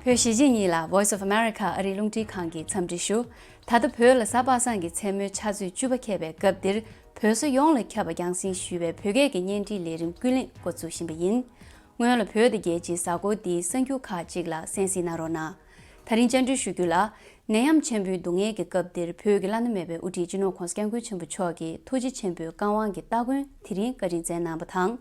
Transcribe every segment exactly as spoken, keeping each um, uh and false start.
བོད་གཞིས་བྱེས་གཉིས་ལ་Voice of America ཨ་རིའི་རླུང་འཕྲིན་ཁང་གིས་འཚམས་འདྲི་ཞུ། ད་ལྟ་བོད་ལ་གཟའ་པ་སངས་ཀྱི་མཚན་མོའི་ཆུ་ཚོད་བཅུ་པ་འཁེལ་བའི་སྐབས་འདིར། བོད་ས་ཡོངས་ལ་ཁྱབ་པ་རྒྱང་སྲིང་ཞུས་པའི་བོད་སྐད་ཀྱི་བརྙན་འཕྲིན་ལས་རིམ་ཀུན་གླེང་འགོ་འཛུགས་བཞིན་པ་ཡིན། སྔོན་ལ་བོད་དང་རྒྱལ་སྤྱིའི་གཟའ་འཁོར་འདིའི་གསར་འགྱུར་ཁག་ཅིག་ལ་གསན་གཟིགས་གནང་རོགས་གནང་། ད་རིང་བཅར་འདྲི་ཞུ་རྒྱུ་ལ། ནད་ཡམས་ཆེན་པོའི་སྡུག་བསྔལ་གྱི་སྐབས་འདིར་བོད་ཀྱི་བླ་ན་མེད་པའི་དབུ་ཁྲིད་སྤྱི་ནོར་༧གོང་ས་༧སྐྱབས་མགོན་ཆེན་པོ་མཆོག་གིས་ཐུགས་རྗེ་ཆེན་པོའི་བཀའ་དབང་གི་སྟ་གོན་དེ་རིང་བཀའ་དྲིན་སྩལ་གནང་བ་དང་།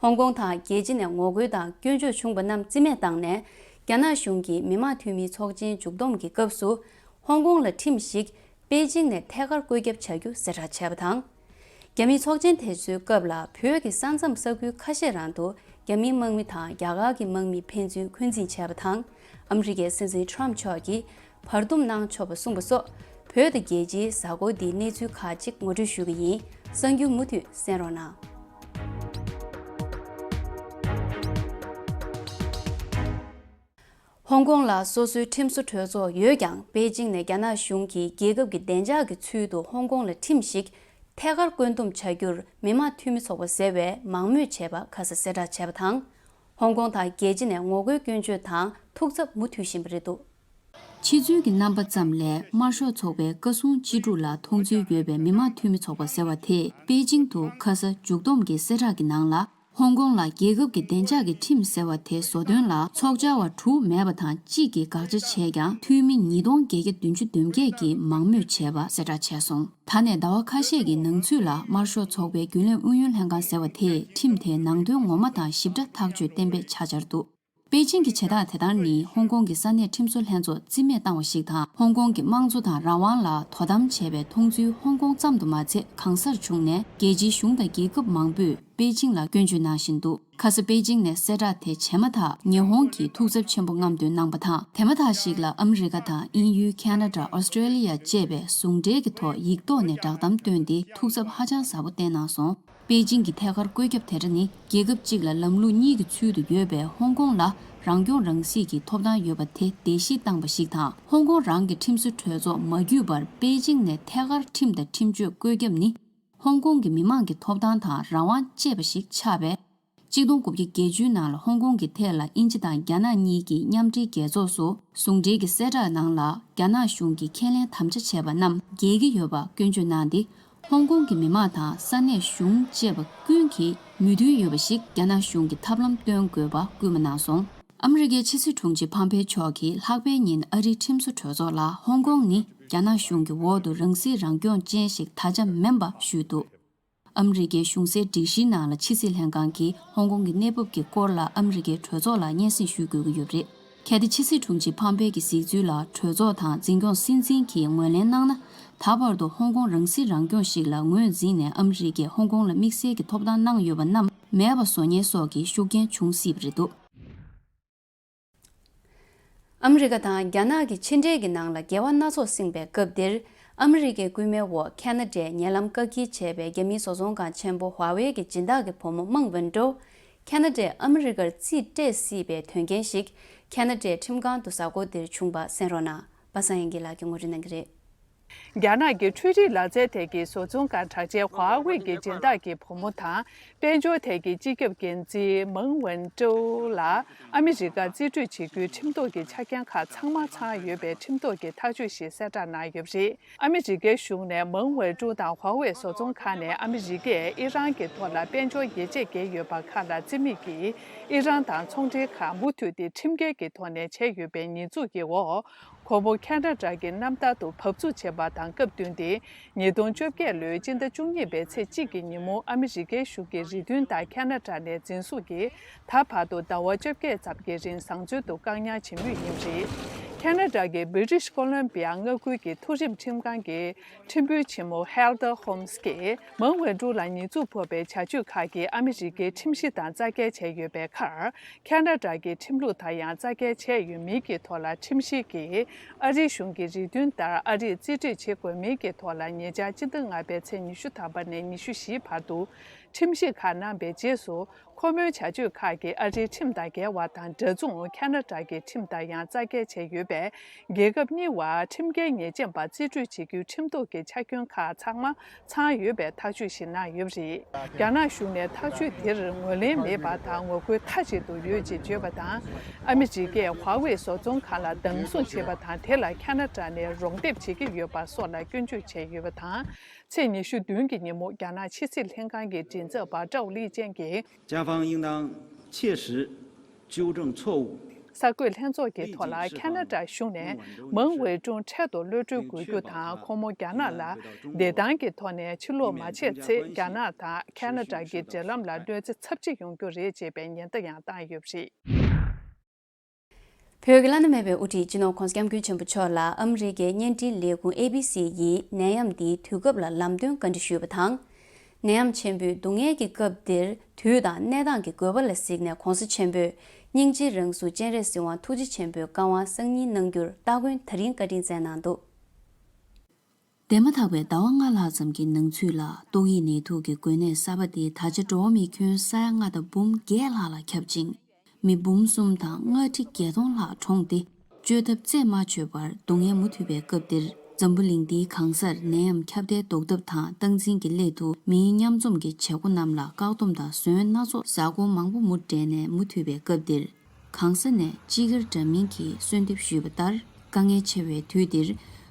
ཧོང་ཀོང་དང་རྒྱལ་སྤྱི་ནས་ངོ་རྒོལ་དང་སྐྱོན་བརྗོད་བྱུང་བ་རྣམས་རྩིས་མེད་བཏང་ནས། རྒྱ་ནག་གཞུང་གིས་མི་དམངས་འཐུས་མིའི་ཚོགས་ཆེན་མཇུག་བསྡོམས་ཀྱི་སྐབས་སུ། ཧོང་ཀོང་ལ་ཁྲིམས་ཤིག་པེ་ཅིང་ནས་ཐད་ཀར་བཀོད་ཁྱབ་བྱ་རྒྱུ་གསལ་བསྒྲགས་བྱས་པ་དང་། རྒྱ་མིའི་ཚོགས་ཆེན་དེ་ཚོའི་སྐབས་ལ་བོད་ཀྱི་ས་མཚམས་ས་ཁུལ་ཁ་ཤས་རང་དུ་རྒྱ་མིའི་དམག་མི་དང་རྒྱ་གར་གྱི་དམག་མིས་ཕན་ཚུན་འཁོན་འཛིན་བྱས་པ་དང་། ཨ་མི་རི་ཀའི་སྲིད་འཛིན་ཊརམ་མཆོག་གིས་བར་འདུམ་གནང་ཆོག་པ་གསུངས་པ་སོགས། བོད་དང་རྒྱལ་སྤྱིའི་གཟའ་འཁོར་འདིའི་གནས་ཚུལ་ཁག་ཅིག་ངོ་སྤྲོད་ཞུ་གི་ཡིན། གསར་འགྱུར་མུ་མཐུད་གསན་རོགས་གནང་། ཧོང་ཀོང་ལ་སོ་སོའི་ཁྲིམས་བཟོ་གྲོས་ཚོགས་ཡོད་ཀྱང་། པེ་ཅིང་ནས་རྒྱ་ནག་གཞུང་གིས་རྒྱལ་ཁབ་ཀྱི་བདེ་འཇགས་ཀྱི་ཚུལ་དུ་ཧོང་ཀོང་ལ་ཁྲིམས་ཤིག་ཐད་ཀར་བཀོད་འདོམས་བྱ་རྒྱུར་མི་དམངས་འཐུས་མི་ཚོགས་པ་ཟེར་བས་མང་མོས་བྱས་པ་ཁ་ས་གསལ་བསྒྲགས་བྱས་པ་དང་། ཧོང་ཀོང་དང་རྒྱལ་སྤྱི་ནས་ངོ་རྒོལ་སྐྱོན་བརྗོད་དང་ཐུགས་འཚབ་མུ་མཐུད་བཞིན་པ་རེད་འདུག་ཕྱི་ཚུལ་གྱི་རྣམ་པ་ཙམ་ལས་དམར་ཤོག་ཚོགས་པའི་བཀའ་གསུང་སྤྱི་སྒྲུབ་ལ་མཐོང་ཚུལ་ཡོད་པའི་མི་དམངས་འཐུས་མི་ཚོགས་པ་ཟེར་བ་དེས་པེ་ཅིང་དུ་ཁ་ས་མཇུག་བསྡོམས་ཀྱི་གསལ་བསྒྲགས་ཀྱི་ནང་ལ། ཧོང་ཀོང་ལ་རྒྱལ་ཁབ་ཀྱི་བདེ་འཇགས་ཀྱི་ཁྲིམས་ཟེར་བ་དེ་བཟོ་དོན་ལ་ཚོགས་བཅར་བ་དྲུག་མེད་པ་དང་གཅིག་གིས་དགག་བྱ་བྱས་ཀྱང་། འཐུས་མི་ཉིས་སྟོང་བརྒྱད་བརྒྱ་བདུན་ཅུ་དོན་བརྒྱད་ཀྱིས་མང་མོས་བྱས་པ་གསལ་བསྒྲགས་བྱས་སོང་། ད་ནས་ཟླ་བ་ཁ་ཤས་ཀྱི་ནང་ཚུད་ལ་དམར་ཤོག་ཚོགས་པའི་རྒྱུན་ལས་ཨུ་ཡོན་ལྷན་ཁང་ཟེར་བ་དེས་ཁྲིམས་དེའི་ནང་དོན་ངོ་མ་དང་ཞིབ་ཕྲ་ཐག་གཅོད་གཏན་འབེབས་བྱ་འཆར་འདུག་པེ་ཅིང་གི་བྱེད་སྟངས་དེ་ལྟར་ནི་ཧོང་ཀོང་གི་ས་གནས་ཁྲིམས་བཟོ་ལྷན་ཚོགས་རྩིས་མེད་བཏང་བ་ཞིག་དང་། ཧོང་ཀོང་གི་དམངས་གཙོ་དང་རང་དབང་ལ་དོ་དམ་བྱས་པའི་མཐོང་ཚུལ་ཧོང་ཀོང་ཙམ་དུ་མ་ཚད་གང་སར་བྱུང་ནས། རྒྱལ་སྤྱིའི་གཞུང་དང་རྒྱལ་ཁབ་མང་པོས་པེ་ཅིང་ལ་སྐྱོན་བརྗོད་གནང་བཞིན་འདུག་ཁ་ས་པེ་ཅིང་ནས་གསལ་བསྒྲགས་དེ་བྱས་མ་ཐག་ཉི་ཧོང་གིས་ཐུགས་འཚབ་ཆེན་པོ་རྔམ་སྟོན་གནང་པ་དང་། དེ་མ་ཐག་ཞིག་ལ་ཨ་མི་རི་ཀ་དང་དབྱིན་ཡུལ། ཁ་ན་ཌ། ཨོ་སི་ཀྲེ་ལི་ཡ་བཅས་པས་ཟུང་འབྲེལ་གྱི་ཐོག་ཡིག་ཐོག་ནས་བསྒྲགས་གཏམ་བཏོན་ཏེ་ཐུགས་འཚབ་ཧ་ཅང་ཟབ་པོ་བསྟན་གནང་སོང་། པེ་ཅིང་གི་ཐད་ཀར་བཀོད་ཁྱབ་དེ་འདྲ་ནི། རྒྱལ་ཁབ་གཅིག་ལ་ལམ་ལུགས་གཉིས་ཀྱི་ཚུལ་དུ་ཡོད་པའི་ཧོང་ཀོང་ལ་རང་སྐྱོང་རང་སྲིད་ཀྱི་ཐོབ་ཐང་ཡོད་པ་དེ་བརྡལ་བཤིག་བཏང་བ་ཞིག་དང་། ཧོང་ཀོང་རང་གི་ཁྲིམས་བཟོ་གྲོས་ཚོགས་མ་བརྒྱུད་པར་པེ་ཅིང་ནས་ཐད་ཀར་ཁྲིམས་དང་ཁྲིམས་གཅོད་བཀོད་ཁྱབ་ནི། ཧོང་ཀོང་གི་མི་དམངས་ཀྱི་ཐོབ་ཐང་དང་རང་དབང་བཅས་པ་ཞིག་ཆགས་པས། གཅིག་སྟོང་དགུ་བརྒྱ་བརྒྱད་ཅུ་ནང་ལ་ཧོང་ཀོང་གི་ཐད་ལ་དབྱིན་ཇི་དང་རྒྱ་ནག་གཉིས་ཀྱིས་མཉམ་འབྲེལ་རྒྱལ་ཚོགས་སུ་ཟུང་འབྲེལ་གྱི་གསལ་བསྒྲགས་ནང་ལ། རྒྱ་ནག་གཞུང་གིས་ཁས་ལེན་དམ་བཅའ་བྱས་པ་རྣམས་འགལ་གྱི་ཡོད་པ་སྐྱོན་བརྗོད་གནང་སྟེ། ཧོང་ཀོང་གི་མི་དམངས་དང་ས་གནས་གཞུང་བཅས་པ་ཀུན་གྱིས་མོས་མཐུན་ཡོད་པ་ཞིག་རྒྱ་ནག་གཞུང་གིས་ཐབས་ལམ་སྟོན་དགོས་པ་སྐུལ་མ་གནང་སོང་། ཨ་མི་རི་ཀའི་ཕྱི་སྲིད་དྲུང་ཆེ་ཕམ་ཕེ་མཆོག་གིས་ལྷག་པའི་ཉིན་ཨ་རིའི་ཁྲིམས་བཟོ་གྲོས་ཚོགས་ལ། ཧོང་ཀོང་ནི་རྒྱ་ནག་གཞུང་གི་འོག་ཏུ་རང་སྲིད་རང་སྐྱོང་ཅན་ཞིག་ད་ཆ་མིན་པ་ཞུས་འདུག་ཨ་མི་རི་ཀའི་གཞུང་སའི་སྒྲིག་གཞིའི་ནང་ལ་ཕྱི་སྲིད་ལྷན་ཁང་གིས་ཧོང་ཀོང་གི་གནས་བབ་ཀྱི་སྐོར་ལ་ཨ་མི་རི་ཀའི་གྲོས་ཚོགས་ལ་སྙན་སེང་ཞུ་དགོས་ཀྱི་ཡོད་པ་རེད། གལ་ཏེ་ཕྱི་སྲིད་དྲུང་ཆེ་ཕམ་ཕེ་གྱི་གཟིགས་ཚུལ་ལ་གྲོས་ཚོགས་དང་འཛིན་སྐྱོང་སྲིད་འཛིན་གྱིས་ངོས་ལེན་གནང་ན། ད་བར་དུ་ཧོང་ཀོང་རང་སྲིད་རང་སྐྱོང་ཞིག་ལ་ངོས་འཛིན་ནས་ཨ་མི་རི་ཀས་ཧོང་ཀོང་ལ་དམིགས་བསལ་གྱི་ཐོབ་ཐང་གནང་ཡོད་པ་རྣམས་མེད་པ་བཟོ་ཉེན་སོགས་ཀྱི་ཤུགས་རྐྱེན་འབྱུང་སྲིད་པ་རེད་འདུག་ཨ་མི་རི་ཀ་དང་རྒྱ་ནག་གི་ཕྱི་འབྲེལ་གྱི་ནང་ལ་འགལ་བ་སྣ་ཚོགས་བསྲིངས་པའི་སྐབས་འདིར། ཨ་མི་རི་ཀའི་སྐུལ་མའི་འོག་ཁ་ན་ཌས་ཉེ་ལམ་བཀག་སྐྱིལ་བྱས་པའི་རྒྱ་མིའི་བཟོ་ཚོང་ཁང་ཆེན་པོ་ཧྭ་ཝེ་གི་སྦྱིན་བདག་གི་བུ་མོ་མང་ཝེན་ཀྲོའུ། ཁ་ན་ཌས་ཨ་མི་རི་ཀར་རྩིས་སྤྲད་སྲིད་པའི་དོན་རྐྱེན་ཞིག་ཁ་ན་ཌའི་ཁྲིམས་ཁང་དུ་གཟའ་འཁོར་འདིར་བྱུང་བ་གསན་རོགས་གནང་། པ་སངས་དབྱངས་སྐྱིད་ལགས་ཀྱིས་ངོ་སྤྲོད་གནང་གི་རེད། རྒྱ་ནག་གི་འཕྲུལ་རིག་ལག་རྩལ་ཐད་ཀྱི་བཟོ་ཚོང་ཁང་གྲགས་ཅན་ཧྭ་ཝེ་གི་སྦྱིན་བདག་གི་བུ་མོ་དང་། དཔལ་འབྱོར་ཐད་ཀྱི་སྤྱི་ཁྱབ་འགན་འཛིན་མང་ཝེན་ཀྲོའུ་ལ་ཨ་མི་རི་ཀར་རྩིས་སྤྲོད་བྱེད་རྒྱུའི་ཁྲིམས་ཐོག་གི་ཆ་རྐྱེན་ཁག་ཚང་མ་ཚང་ཡོད་པའི་ཁྲིམས་ཐོག་གི་ཐག་གཅོད་ཞིག་གསལ་བསྒྲགས་གནང་ཡོད་པ་རེད། ཨ་མི་རི་ཀའི་གཞུང་ནས་མང་ཝེན་ཀྲོའུ་དང་ཧྭ་ཝེ་བཟོ་ཚོང་ཁང་ནས་ཨ་མི་རི་ཀས་ཨི་རན་གྱི་ཐོག་ལ་དཔལ་འབྱོར་ཉེས་ཆད་བཀལ་ཡོད་པ་ཁག་ལ་རྩིས་མེད་ཀྱིས་ཨི་རན་དང་ཚོང་འབྲེལ་ཁག་མུ་མཐུད་དེ་ཁྲིམས་འགལ་གྱི་ཐོག་ནས་བྱས་ཡོད་པའི་ཉེས་འཛུགས་ཀྱི་འོག་ཁོ་བོ་ཁ་ན་ཌ་གི་གནམ་ཐང་དུ་བབས་ཚུགས་བྱས་པ་དང་སྐབས་བསྟུན་ཏེ། ཉིས་སྟོང་བཅོ་བརྒྱད་ལོའི་སྤྱི་ཟླ་བཅུ་གཉིས་པའི་ཚེས་གཅིག་གི་ཉིན་མོ་ཨ་མི་རི་ཀའི་གཞུང་གིས་རེ་འདུན་དང་ཁ་ན་ཌ་ནས་འཛིན་བཟུང་གིས་ད་བར་དུ་ཟླ་བ་བཅོ་བརྒྱད་ཙམ་གྱི་རིང་བཟང་བཙོན་དུ་བཀག་ཉར་བྱེད་མུས་ཡིན་པ་རེད། ཁ་ན་ཌ་གི་British Columbia མངའ་ཁུལ་གྱི་མཐོ་རིམ་ཁྲིམས་ཁང་གི་ཁྲིམས་དཔོན་ཆེན་མོ་Heather Holmes གིས་མང་ཝེན་ཀྲོའུ་ལ་ཉེས་འཛུགས་ཕོག་པའི་བྱ་སྤྱོད་ཁག་གིས་ཨ་མི་རི་ཀའི་ཁྲིམས་གཞི་དང་རྩ་འགལ་བྱས་ཡོད་པའི་ཁར། ཁ་ན་ཌ་གི་ཁྲིམས་ལུགས་དང་ཡང་རྩ་འགལ་བྱས་ཡོད་མིན་གྱི་ཐོག་ལ་ཁྲིམས་ཞིབ་ཀྱིས་ཨ་རིའི་གཞུང་གི་རེ་འདུན་ལྟར་ཨ་རིར་རྩིས་སྤྲོད་བྱེད་དགོས་མིན་གྱི་ཐོག་ལ་ཉེ་ཆར་སྤྱི་ཟླ་ལྔ་པའི་ཚེས་ཉི་ཤུ་ཐམ་པ་ནས་ཉི་ཤུ་བཞིའི་བར་དུ་ཁྲིམས་ཞིབ་ཁག་གནང་པའི་རྗེས་སུ་ ཁོ་མོའི་བྱ་སྤྱོད་ཁག་གིས་ཨ་རིའི་ཁྲིམས་དང་འགལ་བ་དང་འདྲ་མཚུངས་ཁ་ན་ཌ་གི་ཁྲིམས་དང་ཡང་རྩ་འགལ་བྱས་ཡོད་པས། རྒྱལ་ཁབ་གཉིས་བར་ཁྲིམས་འགལ་ཉེས་ཅན་པ་རྩིས་སྤྲོད་བྱེད་རྒྱུའི་ཁྲིམས་གཏུག་གི་ཆ་རྐྱེན་ཁག་ཚང་མ་ཚང་ཡོད་པའི་ཐག་གཅོད་ཞིག་གནང་ཡོད་པ་རེད། རྒྱ་ནག་གཞུང་ནས་ཐག་གཅོད་དེར་ངོས་ལེན་མེད་པ་དང་ངོ་རྒོལ་མཐའ་གཅིག་ཏུ་ཡོད་ཅེས་བརྗོད་པ་དང་། ཨ་མི་རི་ཀས་ཧྭ་ཝེ་བཟོ་ཚོང་ཁང་ལ་སྡང་ཟུག་བྱེད་པ་དང་། དེ་ལ་ཁ་ན་ཌ་ནས་རོགས་འདེགས་བྱེད་ཀྱི་ཡོད་པ་སོགས་ལ་སྐྱོན་བརྗོད་བྱས་ཡོད་པ་དང་། ཚེས་ཉི་ཤུ་བདུན་གྱི་ཉིན་མོ་རྒྱ་ནག་ཕྱི་སྲིད་ལྷན་ཁང་གི་མགྲིན་ཚབ་པ་ཀྲའོ་ལི་ཅན་གྱིས། 加方应当切实纠正错误。 གསར་འགོད་ལྷན་ཚོགས་ཀྱི་ཐོག་ལ་ཁ་ན་ཌ་གཞུང་ནས་མང་ཝེ་ཀྲུང་འཕྲལ་དུ་གློད་གྲོལ་དགོས་རྒྱུ་དང་། ཁོང་མོ་རྒྱ་ནག་ལ་བདེ་ཐང་གི་ཐོག་ནས་ཕྱིར་ལོག་མ་བྱས་ཚེ། རྒྱ་ནག་དང་ཁ་ན་ཌ་གི་འབྲེལ་ལམ་ལ་གནོད་འཚེ་ཚབས་ཆེ་ཡོང་རྒྱུ་རེད་ཅེས་པའི་ཉེན་བརྡ་ཡང་བཏང་ཡོད་པ་རེད། བོད་ཀྱི་བླ་ན་མེད་པའི་དབུ་ཁྲིད་སྤྱི་ནོར་༧གོང་ས་༧སྐྱབས་མགོན་ཆེན་པོ་མཆོག་ལ་ཨ་མི་རི་ཀའི་བརྙན་འཕྲིན་ལས་ཁུངས་ཨེ་བི་སི་ཡིས་ནད་ཡམས་འདིའི་དུས་སྐབས་ལ་ལམ་སྟོན་བཀའ་འདྲི་ཞུས་པ་དང་། ནད་ཡམས་ཆེན་པོའི་སྡུག་བསྔལ་གྱི་སྐབས་འདིར་དུས་དང་གནས་སྟངས་ཀྱི་དགོས་པ་ལ་གཟིགས་ནས་༧གོང་ས་ཆེན་པོས་སྙིང་རྗེའི་རང་གཟུགས་སྤྱན་རས་གཟིགས་དབང་ཐུགས་རྗེ་ཆེན་པོའི་བཀའ་དབང་གསར་རྙིང་གནང་རྒྱུར་སྟ་གོན་ད་རིང་བཀའ་དྲིན་བསྩལ་གནང་འདུག་དེ་མ་ཐག་པའི་ཟླ་བ་ལྔ་ལྷག་ཙམ་གྱི་ནང་ཚུད་ལ་ཏོག་དབྱིབས་ནད་དུག་གི་འགོས་ནད་གསར་པ་དེ་ད་ཆ་འགྲོ་བ་མིའི་ཁྱོན་ས་ཡ་ལྔ་དང་འབུམ་བརྒྱད་ལྷག་ལ་ཁྱབ་ཅིང་། མི་འབུམ་གསུམ་དང་ལྔ་ཁྲི་བརྒྱད་སྟོང་ལྷག་གྲོངས་ཏེ། བཅོས་ཐབས་རྩད་མ་ཆོད་པར་སྡུག་བསྔལ་མུ་མཐུད་པའི་སྐབས་འདིར། འཛམ་བུ་གླིང་འདིའི་གང་སར་ནད་ཡམས་ཁྱབ་གདལ་ཟློག་ཐབས་དང་སྟངས་འཛིན་གྱི་སླད་དུ། མིའི་མཉམ་འཛོམས་ཀྱི་བྱེད་སྒོ་རྣམས་ལ་བཀག་སྡོམ་དང་ཟོན་སྣ་ཚོགས་གཟའ་འཁོར་མང་པོ་མུ་འབྲེལ་ནས་མུ་མཐུད་པའི་སྐབས་འདིར། གང་ས་ནས་སྤྱི་སྒེར་འདྲ་མིན་གྱིས་གསོལ་འདེབས་ཞུས་པ་ལྟར། དཀའ་ངལ་ཆེ་བའི་དུས་འདིར།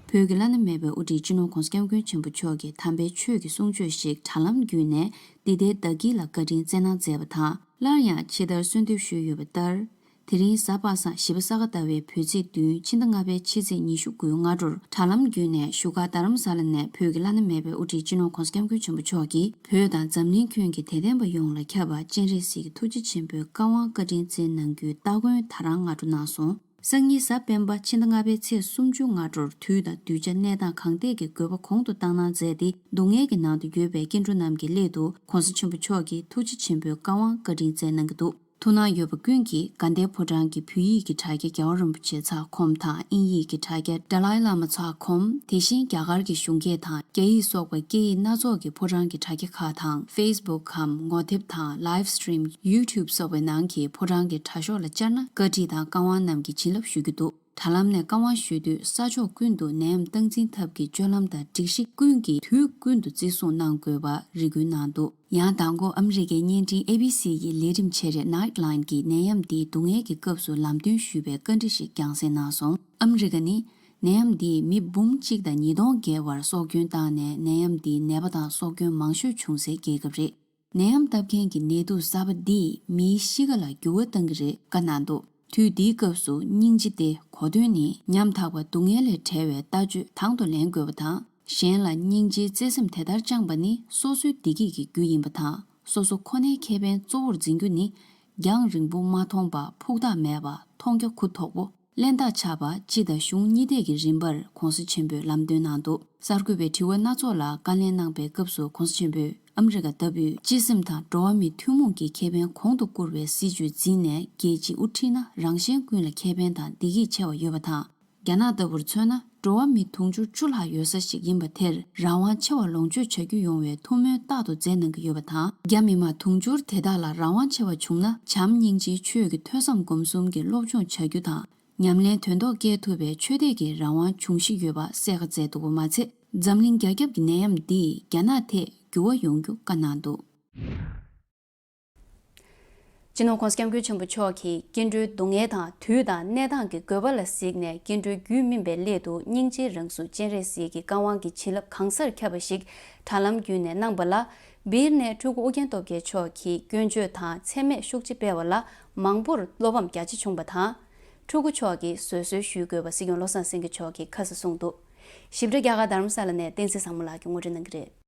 བོད་ཀྱི་བླ་ན་མེད་པའི་དབུ་ཁྲིད་སྤྱི་ནོར་༧གོང་ས་༧སྐྱབས་མགོན་ཆེན་པོ་མཆོག་གིས་དམ་པའི་ཆོས་ཀྱི་གསུང་ཆོས་ཤིག་དྲ་ལམ་བརྒྱུད་ནས་འདི་ཟླའི་ཟླ་དཀྱིལ་ལ་བཀའ་དྲིན་བསྩལ་གནང་མཛད་པ་དང་། སླར་ཡང་ཕྱི་ཟླར་གསོལ་འདེབས་ཞུས་ཡོད་པ་ལྟར། དེ་རིང་གཟའ་པ་སངས་བཞི་པ་ས་ག་ཟླ་བའི་བོད་ཚེས་བདུན་ཕྱི་ཟླ་ལྔ་པའི་ཕྱི་ཚེས་ཉི་ཤུ་དགུའི་སྔ་དྲོར་དྲ་ལམ་བརྒྱུད་ནས་བཞུགས་སྒར་རྡ་རམ་ས་ལ་ནས་བོད་ཀྱི་བླ་ན་མེད་པའི་དབུ་ཁྲིད་སྤྱི་ནོར་༧གོང་ས་༧སྐྱབས་མགོན་ཆེན་པོ་མཆོག་གིས་བོད་དང་འཛམ་གླིང་ཁྱོན་གྱི་དད་ལྡན་པ་ཡོངས་ལ་ཁྱབ་པ་སྤྱན་རས་གཟིགས་ཀྱི་ཐུགས་རྗེ་ཆེན་པོའི་བཀའ་དབང་བཀའ་དྲིན་བསྩལ་གནང་རྒྱུའི་སྟ་གོན་ད་རང་སྔ་དྲོ་གནང་སོང་། སང་ཉིན་གཟའ་སྤེན་པ་ཕྱི་ཟླ་ལྔ་པའི་ཚེས་སུམ་ཅུ་སྔ་དྲོར་དུས་དང་གདུལ་བྱ་གནས་སྟངས་གང་ཐད་ཀྱི་དགོས་པ་གོང་དུ་བཏང་གནང་མཛད་དེ། སྡུག་བསྔལ་གྱི་ནང་དུ་ཡོད་པའི་སྐྱེ་འགྲོ་རྣམས་ཀྱི་སླད་དུ་༧གོང་ས་ཆེན་པོ་མཆོག་གིས་ཐུགས་རྗེ་ཆེན་པོའི་བཀའ་དབང་བཀའ་དྲིན་བསྩལ་གནང་གི་འདུག་ཐུགས་སྣང་ཡོད་པ་ཀུན་གྱིས་དགའ་ལྡན་ཕོ་བྲང་གི་བོད་ཡིག་གི་དྲ་རྒྱ་རྒྱལ་བ་རིན་པོ་ཆེ་ཚགས་ཁོམ་དང་དབྱིན་ཡིག་གི་དྲ་རྒྱ་Dalai Lama ཚགས་ཁོམ། དེ་བཞིན་རྒྱ་གར་གྱི་གཞུང་སྐད་དང་རྒྱ་ཡིག་སོགས་པའི་སྐད་ཡིག་སྣ་ཚོགས་ཀྱི་ཕོ་བྲང་གི་དྲ་རྒྱ་ཁག་དང་། Facebook གམ་ངོ་དེབ་དང་Live Stream YouTube སོགས་པའི་ནང་གི་ཕོ་བྲང་གི་དྲ་ཤོག་ལ་བཅར་ན་བཀའ་ཁྲིད་དང་བཀའ་དབང་རྣམས་ཀྱི་བྱིན་རླབས་ཞུ་རྒྱུ་འདུག་དྲ་ལམ་ནས་བཀའ་དབང་ཞུ་དུས་ས་ཕྱོགས་ཀུན་ཏུ་ནད་ཡམས་སྟངས་འཛིན་ཐབས་ཀྱི་སྤྱོད་ལམ་དང་སྒྲིག་གཞི་ཀུན་གྱིས་དུས་ཀུན་ཏུ་བརྩི་སྲུང་གནང་དགོས་པ་རེ་སྐུལ་གནང་འདུག་ཡང་མདང་དགོང་ཨ་མི་རི་ཀའི་བརྙན་འཕྲིན་ཨེ་བི་སི་ཡི་ལས་རིམ་བརྗེ་རེས་Nightline གྱིས་ནད་ཡམས་འདིའི་སྡུག་བསྔལ་གྱི་སྐབས་སུ་ལམ་སྟོན་ཞུས་པའི་བཀའ་འདྲི་ཞིག་རྒྱང་སྲིང་གནང་སོང་། ཨ་མི་རི་ཀ་ནི་ནད་ཡམས་འདིས་མི་འབུམ་གཅིག་དང་ཉིས་སྟོང་བརྒལ་བར་སྲོག་སྐྱོན་བཏང་ནས་ནད་ཡམས་འདིས་ནད་པ་དང་སྲོག་སྐྱོན་མང་ཤོས་བྱུང་སའི་རྒྱལ་ཁབ་རེད། ནད་ཡམས་བཏབ་མཁན་གྱི་ནད་དུག་གསར་པ་འདིས་མིའི་གཤིས་ཀ་ལ་འགྱུར་བ་གཏང་གི་རེད་བཀའ་གནང་འདུག་དུས་འདིའི་སྐབས་སུ་སྙིང་རྗེ་སྟེ་གོ་དོན་ནི་ཉམ་ཐག་པ་སྡུག་བསྔལ་ལས་བྲལ་བའི་ལྟ་སྤྱོད་དང་དུ་ལེན་དགོས་པ་དང་། གཞན་ལ་སྙིང་རྗེའི་བརྩེ་སེམས་དེ་ལྟར་བཅངས་པ་ནི་སོ་སོའི་བདེ་སྐྱིད་ཀྱི་རྒྱུ་ཡིན་པ་དང་། སོ་སོ་ཁོ་ནའི་ཁེ་ཕན་གཙོ་བོར་འཛིན་རྒྱུ་ནི། རྒྱང་རིང་པོ་མ་མཐོང་པ་ཕུགས་ཐག་མེད་པ་མཐོང་རྒྱ་གུ་དོག་པོ། གླེན་རྟགས་ཆགས་པ་སྤྱི་དང་གཞུང་གཉིས་ཐད་ཀྱི་རིམ་པར་༧གོང་ས་ཆེན་པོས་ལམ་སྟོན་གནང་འདུག་གསར་འགོད་པའི་དྲི་བ་སྣ་ཚོགས་ལ་བཀའ་ལན་གནང་པའི་སྐབས་སུ་༧གོང་ས་ཆེན་པོས་ཨ་མི་རི་ཀ་ལྟ་བུས་སྤྱི་སེམས་དང་འགྲོ་བ་མིའི་ཐུན་མོང་གི་ཁེ་ཕན་གོང་དུ་བཀུར་བའི་སྲིད་བྱུས་འཛིན་ནས་རྒྱལ་སྤྱིའི་དབུ་ཁྲིད་ན་རང་གཞན་ཀུན་ལ་ཁེ་ཕན་དང་བདེ་སྐྱིད་ཆེ་བ་ཡོད་པ་དང་། རྒྱ་ནག་ལྟ་བུར་མཚོན་ན་འགྲོ་བ་མི་དུང་ཕྱུར་བཅུ་ལྷག་ཡོད་ས་ཞིག་ཡིན་པ་དེར་རང་དབང་ཆེ་བ་ལོངས་སྤྱོད་བྱ་རྒྱུ་ཡོང་བའི་ཐུགས་སྨོན་རྟག་ཏུ་མཛད་གནང་གི་ཡོད་པ་དང་། རྒྱ་མི་དམངས་དུང་ཕྱུར་དེ་དག་ལ་རང་དབང་ཆེ་བ་བྱུང་ན་བྱམས་སྙིང་རྗེའི་ཆོས་ཀྱི་ཐོས་བསམ་སྒོམ་གསུམ་གྱི་སློབ་སྦྱོང་བྱ་རྒྱུ་དང་། ཉམས་ལེན་དོན་ཐོག་བསྐྱལ་ཐུབ་པའི་ཆོས་དད་ཀྱི་རང་དབང་འབྱུང་གཞི་ཡོད་པ་གསལ་ཁ་མཛད་འདུག་པ་མ་ཚད། འཛམ་གླིང་རྒྱ་ཁྱབ་ཀྱི་ནད་ཡམས་འདིས་རྒྱ་ནག་ཐད་འགྱུར་བ་ཡོང་རྒྱུ་བཀའ་གནང་འདུག་སྤྱི་ནོར་༧གོང་ས་༧སྐྱབས་མགོན་ཆེན་པོ་མཆོག་གིས་སྐྱེ་འགྲོའི་སྡུག་བསྔལ་དང་དུས་དང་གནས་སྟངས་ཀྱི་དགོས་པ་ལ་གཟིགས་ནས་སྐྱེ་འགྲོའི་རྒྱུད་སྨིན་པའི་སླད་དུ་སྙིང་རྗེའི་རང་གཟུགས་སྤྱན་རས་གཟིགས་ཀྱི་བཀའ་དབང་གི་བྱིན་རླབས་གང་སར་ཁྱབ་པ་ཞིག་དྲ་ལམ་བརྒྱུད་ནས་གནང་པ་ལ། སྦིར་ནས་ཕྲུ་གུ་ཨུ་རྒྱན་སྟོབས་རྒྱལ་མཆོག་གིས་སྐྱོན་བརྗོད་དང་མཚན་སྨད་ཤུགས་ཆེ་སྤེལ་བ་ལ་མང་པོར་བློ་ཕམ་རྒྱ་ཆེ་བྱུང་པ་དང་། ཕྲུ་གུ་མཆོག་གིས་བཟོད་གསོལ་ཞུ་དགོས་པ་སྲིད་སྐྱོང་བློ་བཟང་སེང་གེ་མཆོག་གིས་ཁ་གསལ་གསུངས་འདུག་ཞིབ་ཕྲ་རྒྱ་གར་རྡ་རམ་ས་ལ་ནས་བསྟན་འཛིན་བཟང་མོ་ལགས་ཀྱིས་ངོ་སྤྲོད་གནང་གི་རེད།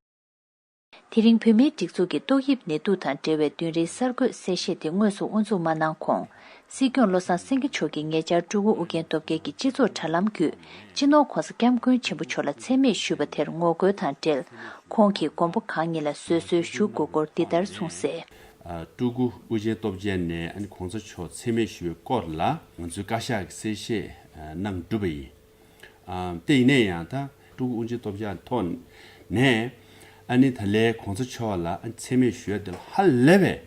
དེ་རིང་བོད་མིའི་སྒྲིག་འཛུགས་ཀྱི་ཏོག་དབྱིབས་ནད་དུག་དང་འབྲེལ་བའི་བདུན་རེའི་གསར་འགོད་གསལ་བཤད་དེ་དངོས་སུ་དབུ་འཛུགས་མ་གནང་གོང་། སྲིད་སྐྱོང་བློ་བཟང་སེང་གེ་མཆོག་གིས་ཉེ་ཆར་ཕྲུ་གུ་ཨུ་རྒྱན་སྟོབས་རྒྱལ་གྱིས་སྤྱི་ཚོགས་དྲ་ལམ་བརྒྱུད་སྤྱི་ནོར་༧གོང་ས་༧སྐྱབས་མགོན་ཆེན་པོ་མཆོག་ལ་མཚན་སྨད་ཞུས་པ་དེར་ངོ་རྒོལ་དང་འབྲེལ། ཁོང་གིས་མགོན་པོ་གང་ཉིད་ལ་བཟོད་གསོལ་ཞུ་དགོས་སྐོར་འདི་ལྟར་གསུངས་གསལ། ཕྲུ་གུ་ཨུ་རྒྱན་སྟོབས་རྒྱལ་ནས་༧གོང་ས་མཆོག་མཚན་སྨད་ཞུ་བའི་སྐོར་ལ་ང་ཚོའི་བཀའ་ཤག་གིས་གསལ་བཤད་གནང་གྲུབ་པ་ཡིན། ཨ། དེ་ཡིན་ནའི་ཡང་ད་ཕྲུ་གུ་ཨུ་རྒྱན་སྟོབས་རྒྱལ་ཐོག་ནས་ཨ་ནི་ད་ལའི་གོང་ས་མཆོག་ལ་ཨ་མཚན་སྨད་ཞུ་ཡ་དེ་ལ་ཧ་ལས་པའི་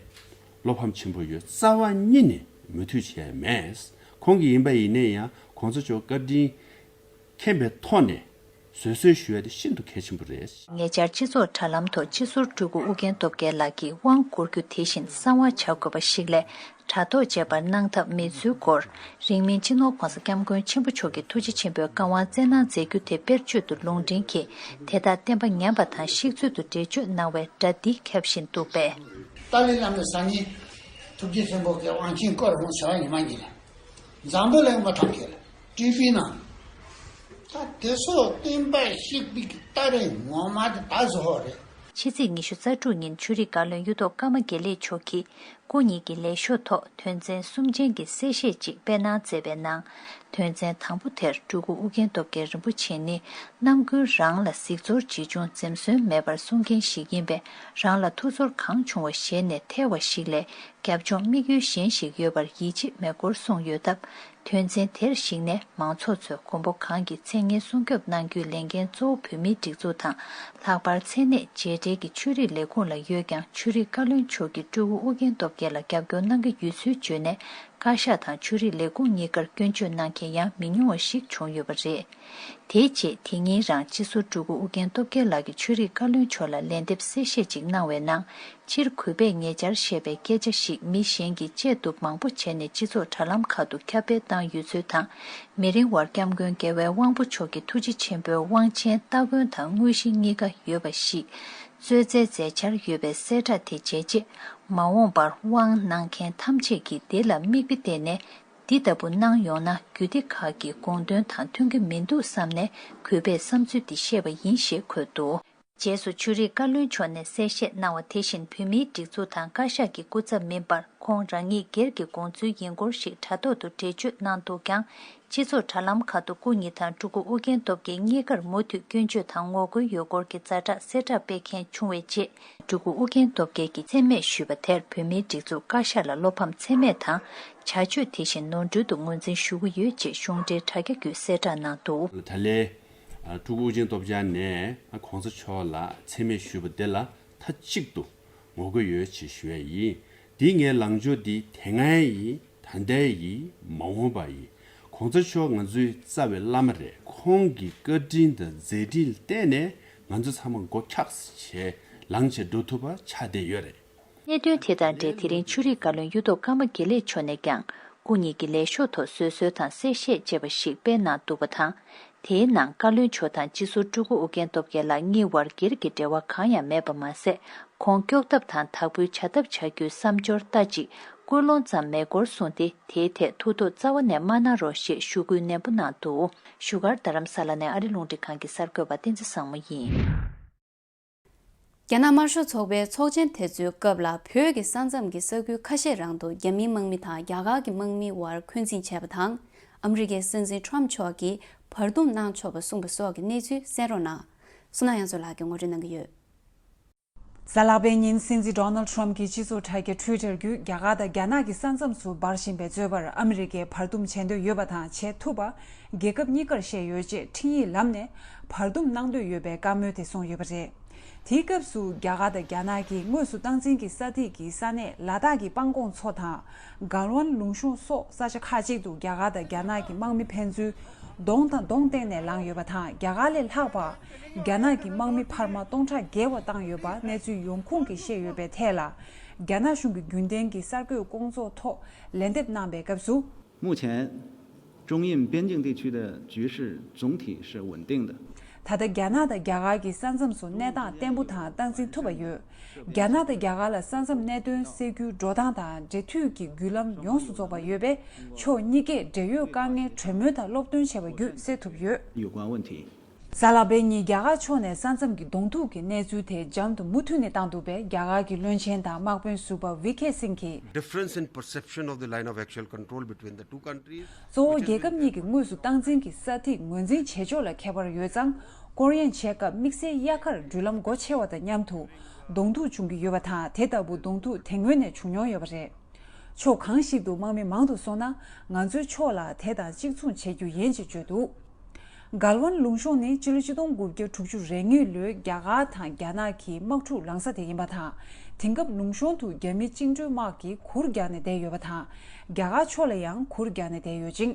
བློ་ཕམ་ཆེན་པོ་ཡོད། རྩ་བ་ཉིད་ནས་མོས་མཐུན་བྱས་མེད། ཁོང་གིས་ཡིན་པ་ཡིན་ན་ཡང་གོང་ས་མཆོག་བཀའ་དྲིན་མཁྱེན་པའི་ཐོག་ནས་བཟོད་གསོལ་ཞུ་ཡ་དེ་ཤིན་ཏུ་གལ་ཆེན་པོ་རེད། ཉེ་ཆར་སྤྱི་ཚོགས་དྲ་ལམ་ཐོག་སྤྱི་ཟུར་སྤྲུལ་སྐུ་ཨུ་རྒྱན་སྟོབས་རྒྱལ་ལགས་ཀྱིས་དབང་བསྐུར་རྒྱུ་དེ་བཞིན་གསང་བ་བྱ་དགོས་པ་ཞིག་ལས་དྲ་ཐོག་བཅས་པར་གནང་ཐབས་མེད་ཚུལ་སྐོར། རིང་མིན་སྤྱི་ནོར་༸གོང་ས་༸སྐྱབས་མགོན་ཆེན་པོ་མཆོག་གིས་ཐུགས་རྗེ་ཆེན་པོའི་བཀའ་དབང་བསྩལ་གནང་མཛད་རྒྱུ་དེ་དཔེར་བརྗོད་དུ་ལུང་འདྲེན་གྱིས་དེ་དག་བསྟན་པ་ཉམས་པ་དང་གཤེགས་ཚུལ་དུ་འགྲེལ་བརྗོད་གནང་བའི་སྒྲ་འདི་ཁྱབ་བཞིན་འདུག་པས། ཏཱ་ལའི་བླ་མའི་སང་ཉིན་ཐུགས་རྗེ་ཆེན་པོ་གི་དབང་ཆེན་བསྐུར་འོང་ཟེར་བ་ཉི་མ་ཉིན་ལ། འཛམ་བུ་གླིང་མི་གྲངས་ཀྱི་ལ་སྤྲུལ་པའི་ནང་། ད་དེ་ཚོ་བསྟན་པ་བཤིག་པའི་གི་སྟ་རེ་ངོ་མ་དེ་ད་བཟོ་བ་རེད། ཕྱི་ཚེས་ཉི་ཤུ་རྩ་དྲུག་ཉིན་ཆོས་རིག་བཀའ་བློན་གཡུ་ཐོག་ཀརྨ་དགེ་ལེགས་མཆོག་གིས་སྐུ་ཉིད་ཀྱི་ལས་ཤོག་ཐོག་དོན་ཚན་གསུམ་ཅན་གྱི་གསལ་བཤད་ཅིག་སྤེལ་གནང་མཛད་པའི་ནང་། དོན་ཚན་དང་པོ་དེར་སྤྲུལ་སྐུ་ཨུ་རྒྱན་སྟོབས་རྒྱལ་རིན་པོ་ཆེ་ནི་རྣམ་ཀུན་རང་ལ་གཟིགས་ཚོར་ཇི་བྱུང་འཛེམ་ཟོན་མེད་པར་གསུང་མཁན་ཞིག་ཡིན་པས། རང་ལ་ཐུགས་ཚོར་གང་བྱུང་བ་ཞལ་ནས་ཐལ་བ་ཞིག་ལས་རྒྱབ་ལྗོངས་དམིགས་ཡུལ་གཞན་ཞིག་ཡོད་པར་ཡིད་ཆེས་མེད་སྐོར་གསུངས་ཡོད་སྟབས། དོན་ཚན་དེར་གཞིགས་ནས་མང་ཚོགས་ཚོས་མགོན་པོ་གང་གི་མཚན་སྙན་སྲུང་སྐྱོབ་གནང་རྒྱུའི་ལས་འགན་གཙོ་བོ་བོད་མིའི་སྒྲིག་འཛུགས་དང་། ལྷག་པར་མཚན་གནས་རྗེས་འབྲེལ་གྱི་ཆོས་རིག་ལས་ཁུངས་ལ་ཡོད་ཀྱང་། ཆོས་རིག་བཀའ་བློན་མཆོག་གིས་སྤྲུལ་སྐུ་ཨུ་རྒྱན་སྟོབས་རྒྱལ་ལ་རྒྱབ་སྐྱོར་གནང་གི་ཡོད་ཚུལ་བརྗོད་ནས། བཀའ་ཤག་དང་ཆོས་རིག་ལས་ཁུངས་གཉིས་ཀར་སྐྱོན་བརྗོད་གནང་མཁན་ཡང་མི་ཉུང་བ་ཞིག་བྱུང་ཡོད་པ་རེད། དེའི་རྗེས་དེ་ཉིན་རང་སྤྱི་ཟུར་སྤྲུལ་སྐུ་ཨུ་རྒྱན་སྟོབས་རྒྱལ་ལགས་ཀྱིས་ཆོས་རིག་བཀའ་བློན་མཆོག་ལ་ལན་འདེབས་གསལ་བཤད་ཅིག་གནང་བའི་ནང་། སྤྱིར་གུས་པས་ཉེ་ཆར་བཤད་པའི་སྐད་ཆ་ཞིག་མི་གཞན་གྱིས་བཅད་གཏུབ་མང་པོ་བྱས་ནས་སྤྱི་ཚོགས་དྲ་ལམ་ཁག་ཏུ་ཁྱབ་སྤེལ་བཏང་ཡོད་ཚུལ་དང་། མི་རིང་བར་སྐྱབས་མགོན་རྒྱལ་བའི་དབང་པོ་མཆོག་གི་ཐུགས་རྗེ་ཆེན་པོའི་དབང་ཆེན་སྟ་གོན་དང་དངོས་གཞི་གཉིས་ཀ་ཡོད་པ་ཞིག་གཙོས་མཛད་འཆར་ཡོད་པའི་གསལ་བསྒྲགས་དེ་བྱས་རྗེས། མ་འོངས་པར་དབང་གནང་མཁན་ཐམས་ཅད་ཀྱིས་འདི་ལ་མིག་དཔེ་བལྟས་ནས། འདི་ལྟ་བུ་གནང་ཡོང་ན། རྒྱུད་སྡེ་ཁག་གི་དགོངས་དོན་དང་མཐུན་གྱི་མི་འདུག་བསམ་ནས། གུས་པས་བསམ་ཚུལ་འདི་བཤད་པ་ཡིན་ཞེས་འཁོད་འདུག་རྗེས་སུ་ཆོས་རིག་བཀའ་བློན་མཆོག་ནས་གསལ་བཤད་གནང་བ་དེ་བཞིན། བོད་མིའི་སྒྲིག་འཛུགས་དང་བཀའ་ཤག་གི་སྐུ་ཚབ་མིན་པར། ཁོང་རང་ཉིད་སྒེར་གྱི་དགོངས་ཚུལ་ཡིན་སྐོར་ཞིག་དྲ་ཐོག་ཏུ་འགྲེལ་བརྗོད་གནང་འདུག་ཀྱང་། སྤྱི་ཚོགས་དྲ་ལམ་ཁག་ཏུ་སྐུ་ཉིད་དང་སྤྲུལ་སྐུ་ཨུ་རྒྱན་སྟོབས་རྒྱལ་གཉིས་ཀར་མུ་མཐུད་སྐྱོན་བརྗོད་དང་ངོ་རྒོལ་ཡོད་སྐོར་གྱི་ཛ་དྲག་གསལ་བསྒྲགས་སྤེལ་མཁན་བྱུང་བའི་རྗེས། སྤྲུལ་སྐུ་ཨུ་རྒྱན་སྟོབས་རྒྱལ་གྱིས་མཚན་སྨད་ཞུས་པ་དེར་བོད་མིའི་སྒྲིག་འཛུགས་བཀའ་ཤག་ལ་བློ་ཕམ་ཚད་མེད་དང་། བྱ་སྤྱོད་དེ་བཞིན་ནོར་འཁྲུལ་དུ་ངོས་འཛིན་ཞུ་གི་ཡོད་ཅེས་གཞུང་འབྲེལ་དྲ་རྒྱ་བརྒྱུད་གསལ་བསྒྲགས་གནང་འདུག་ད་ལན། ཨ། སྤྲུལ་སྐུ་ཨུ་རྒྱན་སྟོབས་རྒྱལ་ནས་ཨ། གོང་ས་མཆོག་ལ་མཚན་སྨད་ཞུས་པ་དེ་ལ་མཐའ་གཅིག་ཏུ་ངོ་རྒོལ་ཡོད་ཅེས་ཞུ་ཡས་ཡིན། འདི་ངའི་ལངས་ཕྱོགས་འདི་དེ་སྔའི་ཡིན། ད་ལྟའི་ཡིན། མ་འོངས་པ་ཡིན། གོང་ས་མཆོག་ང་ཚོའི་རྩ་བའི་བླ་མ་རེད། ཁོང་གི་བཀའ་དྲིན་དང་མཛད་འཕྲིན་ལ་བརྟེན་ནས་ང་ཚོ་ཚང་མ་མགོ་འཁྱགས་བྱས་ལངས་བྱས་འགྲོ་ཐུབ་པ་ཆགས་བསྡད་ཡོད་རེད། གནད་དོན་དེ་དང་འབྲེལ་དེ་རིང་ཆོས་རིག་བཀའ་བློན་གཡུ་ཐོག་ཀརྨ་དགེ་ལེགས་མཆོག་ནས་ཀྱང་སྐུ་ཉིད་ཀྱི་ལས་ཤོག་ཐོག་བཟོད་གསོལ་དང་གསལ་བཤད་ཅེས་པ་ཞིག་སྤེལ་གནང་འདུག་པ་དང་། དེའི་ནང་བཀའ་བློན་མཆོག་དང་སྤྱི་ཟུར་སྤྲུལ་སྐུ་ཨུ་རྒྱན་སྟོབས་རྒྱལ་ལགས་གཉིས་དབར་སྒེར་གྱི་འབྲེལ་བ་གང་ཡང་མེད་པ་མ་ཟད། ཁོང་སྐྱོབ་ཐབས་དང་དག་པོའི་བྱ་ཐབས་བྱ་རྒྱུའི་བསམ་སྦྱོར་ལྟ་ཅི་ཀུན་སློང་ཙམ་མེད་སྐོར་གསུངས་ཏེ། དེའི་ཐད་ཐུགས་དོགས་རྩ་བ་ནས་མ་གནང་རོགས་ཞེས་ཞུ་སྐུལ་ནན་པོ་གནང་འདུག་བཞུགས་སྒར་རྡ་རམ་ས་ལ་ནས་ཨ་རི་རླུང་འཕྲིན་ཁང་གི་གསར་འགོད་པ་བསྟན་འཛིན་བཟང་མོ་ཡིན། རྒྱ་ནག་དམར་ཤོག་ཚོགས་པའི་ཚོགས་ཆེན་དེ་ཚོའི་སྐབས་ལ། བོད་ཀྱི་ས་མཚམས་ཀྱི་ས་ཁུལ་ཁ་ཤས་རང་དུ་རྒྱ་མིའི་དམག་མི་དང་རྒྱ་གར་གྱི་དམག་མིའི་དབར་འཁོན་འཛིན་བྱས་པ་དང་། ཨ་མི་རི་ཀའི་སྲིད་འཛིན་ཁྲོམ་མཆོག་གིས་བར་འདུམ་གནང་ཆོག་པ་གསུངས་པ་སོགས་ཀྱི་གནས་ཚུལ་གསན་རོགས་གནང་། བསོད་ནམས་དབྱངས་མཚོ་ལགས་ཀྱིས་ངོ་སྤྲོད་གནང་གི་ཡོད། གཟའ་ལྷག་པའི་ཉིན་སྲིད་འཛིན་ཌོ་ནལ་ཁྲོམ་གྱི་སྤྱི་ཚོགས་དྲ་རྒྱ་ཊུའི་ཊར་བརྒྱུད། རྒྱ་གར་དང་རྒྱ་ནག་གི་ས་མཚམས་སུ་འབར་བཞིན་པའི་རྩོད་པར་ཨ་མི་རི་ཀས་བར་འདུམ་བྱེད་འདོད་ཡོད་པ་དང་། བྱེད་ཐུབ་པ་རྒྱལ་ཁབ་གཉིས་ཀར་བཤད་ཡོད་ཅེས་འཕྲིན་ཡིག་ལམ་ནས་བར་འདུམ་གནང་འདོད་ཡོད་པའི་བཀའ་མོལ་དེ་གསུངས་ཡོད་པ་རེད། དེའི་སྐབས་སུ་རྒྱ་གར་དང་རྒྱ་ནག་གི་དངོས་སུ་སྟངས་འཛིན་གྱི་ས་ཐིག་གི་ས་གནས་ལ་དྭགས་ཀྱི་སྤང་གོང་མཚོ་དང་། གལ་ཝན་ལུང་གཤོང་སོགས་ས་ཆ་ཁག་ཅིག་ཏུ་རྒྱ་གར་དང་རྒྱ་ནག་གི་དམག་མི་ཕན་ཚུན་གདོང་དང་གདོང་བསྟན་ནས་ལངས་ཡོད་པ་དང་། རྒྱ་གར་ལས་ལྷག་པར་རྒྱ་ནག་གི་དམག་མི་འཕར་མ་སྟོང་ཕྲག་བརྒལ་བ་བཏང་ཡོད་པ་གནས་ཚུལ་ཡོང་ཁུངས་ཀྱིས་བཤད་ཡོད་པའི་ཐད་ལ། རྒྱ་ནག་གཞུང་གི་རྒྱུན་ལྡན་གྱི་གསར་འགོད་སྐོང་ཚོགས་ཐོག་ལན་འདེབས་གནང་པའི་སྐབས་སུ། 目前，中印边境地区的局势是稳定的。 ད་ལྟ་རྒྱ་ནག་དང་རྒྱ་གར་གྱི་ས་མཚམས་སུ་གནས་སྟངས་བརྟན་པོ་དང་སྟངས་འཛིན་ཐུབ་པ་ཡོད། རྒྱ་ནག་དང་རྒྱ་གར་ལ་ས་མཚམས་གནད་དོན་སེལ་རྒྱུའི་འགྲོ་སྟངས་དང་འབྲེལ་མཐུད་ཀྱི་བརྒྱུད་ལམ་ཡོངས་སུ་རྫོགས་པ་ཡོད་པས། ཕྱོགས་གཉིས་ཀས་འབྲེལ་ཡོད་དཀའ་ངལ་གྲོས་མོལ་དང་སློབ་སྟོན་བྱས་པ་བརྒྱུད་སེལ་ཐུབ་ཡོད། 有关问题。 གཟའ་ལྷག་པའི་ཉིན་རྒྱ་གར་ཕྱོགས་ནས་ས་མཚམས་ཀྱི་གདོང་ཐུག་གི་གནས་ཚུལ་དེ་འཇམ་དུ་མུ་མཐུད་ནས་བཏང་འདུག་པས། རྒྱ་གར་གྱི་བློན་ཆེན་དང་དམག་དཔོན་ཟུར་པ་ཝི་ཁེ་སིང་གིས། Difference in perception of the line of actual control between the two countries. གཙོ་བོ་རྒྱལ་ཁབ་གཉིས་ཀྱི་དངོས་སུ་སྟངས་འཛིན་གྱི་ས་ཐིག་ངོས་འཛིན་བྱེད་ཕྱོགས་ལ་ཁྱད་པར་ཡོད་ཙང་། སྐོར་གཡེང་བྱེད་སྐབས་དམིགས་བསལ་དབྱར་ཁར་འགྲུལ་ལམ་སྒོ་ཕྱེ་བ་དང་མཉམ་དུ་གདོང་ཐུག་འབྱུང་གི་ཡོད་པ་དང་། དེ་ལྟ་བུ་གདོང་ཐུག་དེ་སྔོན་ནས་བྱུང་མྱོང་ཡོད་པ་རེད། ཕྱོགས་གང་ཞིག་ཏུ་དམག་མི་མང་དུ་སོང་ན། ང་ཚོའི་ཕྱོགས་ལ་དེ་དང་གཅིག་མཚུངས་བྱེད་རྒྱུ་ཡིན་ཅེས་བརྗོད་འདུག་གལ་ཝན་ལུང་གཤོང་ནི་ཕྱི་ལོ་ཆིག་སྟོང་དགུ་བརྒྱ་དྲུག་ཅུ་རེ་གཉིས་ལོའི་རྒྱ་གར་དང་རྒྱ་ནག་གི་དམག་འཁྲུག་ལངས་ས་དེ་ཡིན་པ་དང་། དེང་སྐབས་ལུང་གཤོང་དུ་རྒྱ་མི་བཅིངས་འགྲོལ་དམག་གིས་གུར་རྒྱག་ནས་བསྡད་ཡོད་པ་དང་། རྒྱ་གར་ཕྱོགས་ལ་ཡང་གུར་རྒྱག་ནས་བསྡད་ཡོད་ཅིང་།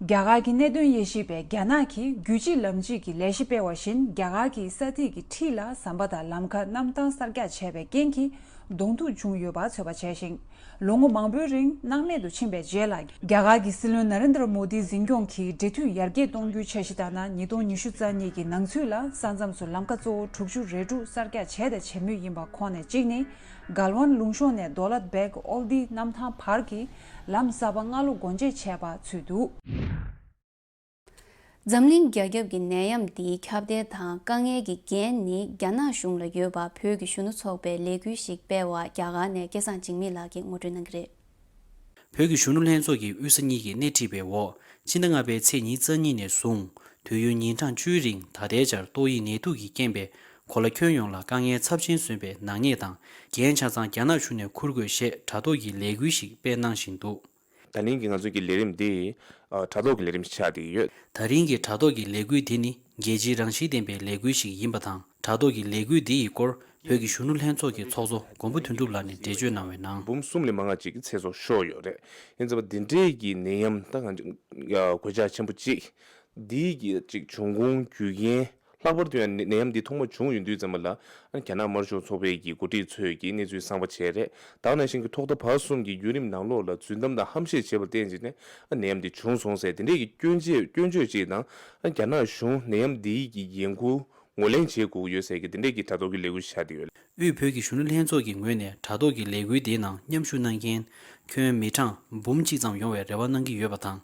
རྒྱ་གར་གྱི་གནད་དོན་དབྱེ་ཞིབ་པས་རྒྱ་ནག་གིས་རྒྱུད་གཅིག་ལམ་གཅིག་གི་ལས་གཞི་སྤེལ་བ་བཞིན། རྒྱ་གར་གྱི་ས་ཐིག་གི་འཁྲིས་ལ་ཟམ་པ་དང་ལམ་ཁ་གནམ་ཐང་གསར་རྒྱག་བྱས་པའི་རྐྱེན་གྱིས་གདོང་ཐུག་བྱུང་ཡོད་པ་ཚོད་པ་བྱས་ཤིང་། ལོ་ངོ་མང་པོའི་རིང་སྣང་མེད་དུ་ཕྱིན་པའི་རྗེས་ལ། རྒྱ་གར་གྱི་སྲིད་བློན་ན་རེན་དྲ་མོ་དིའི་འཛིན་སྐྱོང་གིས་འབྲེལ་མཐུད་ཡར་རྒྱས་གཏོང་རྒྱུའི་འཆར་གཞི་ལྟར་ན། ཉིས་སྟོང་ཉི་ཤུ་རྩ་གཉིས་ཀྱི་ནང་ཚུད་ལ་ས་མཚམས་སུ་ལམ་ཁ་གཙོ་བོ་དྲུག་ཅུ་རེ་དྲུག་གསར་རྒྱག་བྱས་དང་བྱེད་མུས་ཡིན་པ་ཁོངས་ནས་གཅིག་ནི། གལ་ཝན་ལུང་གཤོང་ནས་དོ་ལད་བེག་ཨོལ་ཏི་གནམ་ཐང་བར་གྱི་ལམ་གསར་པ་སྔ་ལོ་སྒོ་འབྱེད་བྱས་པ་ཚུད་འདུག། འཛམ་གླིང་རྒྱ་ཁྱབ་ཀྱི་ནད་ཡམས་འདིའི་ཁྱབ་གདལ་དང་དཀའ་ངལ་གྱི་འགན་ནི་རྒྱ་ནག་གཞུང་ལ་ཡོད་པ་བོད་ཀྱི་གཞོན་ནུ་ཚོགས་པས་ལས་འགུལ་ཞིག་སྤེལ་བ་རྒྱ་གར་ནས་སྐལ་བཟང་འཇིགས་མེད་ལགས་ཀྱིས་ངོ་སྤྲོད་གནང་གི་རེད། བོད་ཀྱི་གཞོན་ནུ་ལྷན་ཚོགས་ཀྱི་དབུས་ས་གཉིས་ཀྱིས་སྣེ་ཁྲིད་པའི་འོག་ཕྱི་ཟླ་ལྔ་པའི་ཚེས་ཉེར་གཉིས་ནས་བཟུང་དུས་ཡུན་ཉིན་གྲངས་བཅུའི་རིང་ད་ལྟའི་ཆར་ཏོག་དབྱིབས་ནད་དུག་གི་རྐྱེན་པས་གོ་ལ་ཁྱོན་ཡོངས་ལ་དཀའ་ངལ་ཚབས་ཆེན་བཟོས་པའི་ནག་ཉེས་དང་འགན་ཆ་ཚང་རྒྱ་ནག་གཞུང་ནས་འཁུར་དགོས་ཞེས་དྲ་ཐོག་གི་ལས་འགུལ་ཞིག་སྤེལ་གནང་བཞིན་འདུག། ད་ལན་གྱི་ང་ཚོའི་གི་ལས་རིམ་འདི་ཨ་དྲ་ཐོག་གི་ལས་རིམ་ཆགས་བསྡད་ཡོད། ད་རིང་གི་དྲ་ཐོག་གི་ལས་འགུལ་འདི་ནི་རྒྱལ་སྤྱིའི་རང་བཞིན་ལྡན་པའི་ལས་འགུལ་ཞིག་ཡིན་པ་དང་། དྲ་ཐོག་གི་ལས་འགུལ་འདི་ཡི་སྐོར་བོད་ཀྱི་གཞོན་ནུ་ལྷན་ཚོགས་ཀྱི་ཚོགས་གཙོ་མགོན་པོ་དོན་གྲུབ་ལགས་ནས་འགྲེལ་བརྗོད་གནང་བའི་ནང་། འབུམ་གསུམ་ལས་མང་བ་ཅིག་གི་ཚེ་སྲོག་ཤོར་ཡོད་རེད། ཡིན་ཙང་འདི་འདྲའི་གི་ནད་ཡམས་ད་གང་ཅི་གོད་ཆག་ཆེན་པོ་ཅིག་འདིའི་གི་ཅིག་བྱུང་ཁུངས་རྒྱུ་རྐྱེན། ལྷག་པར་དུ་ཡང་ནད་ནད་ཡམས་འདི་ཐོག་མ་བྱུང་ཡོང་དུས་ཙམ་པ་ལ་ཨ་རྒྱ་ནག་དམར་ཤོག་ཚོགས་པའི་གི་འགོ་ཁྲིད་ཚོས་ཀྱི་གནས་ཚུལ་གསང་པ་བྱས་རེད། ད་ག་ནང་བཞིན་གྱི་ཐོག་མཐའ་བར་གསུམ་གྱི་བརྒྱུད་རིམ་ནང་ལོགས་ལ་རྫུན་གཏམ་དང་ཧམ་བཤད་བྱས་པར་བརྟེན་བྱས་ནས་ཨ་ནད་ཡམས་འདི་བྱུང་སོང་ཟེར་དེ་འདྲས་ཀྱི་སྐྱོན་བརྗོད་སྐྱོན་བརྗོད་ཅིག་དང་ཨ་རྒྱ་ནག་གཞུང་ནད་ཡམས་འདིའི་གི་འགན་འཁུར་ངོས་ལེན་བྱེད་དགོས་ཀྱི་ཡོད་ཟེར་གྱི་དེ་འདྲས་ཀྱི་དྲ་ཐོག་གི་ལས་འགུལ་ཤར་བསྡད་ཡོད། དབུས་བོད་ཀྱི་གཞོན་ནུ་ལྷན་ཚོགས་ཀྱི་ངོས་ནས་དྲ་ཐོག་གི་ལས་འགུལ་འདིའི་ནང་མཉམ་ཞུགས་གནང་མཁན་ཁྱོན་མི་གྲངས་འབུམ་གཅིག་ཙམ་ཡོང་བའི་རེ་བ་གནང་གི་ཡོད་པ་དང་།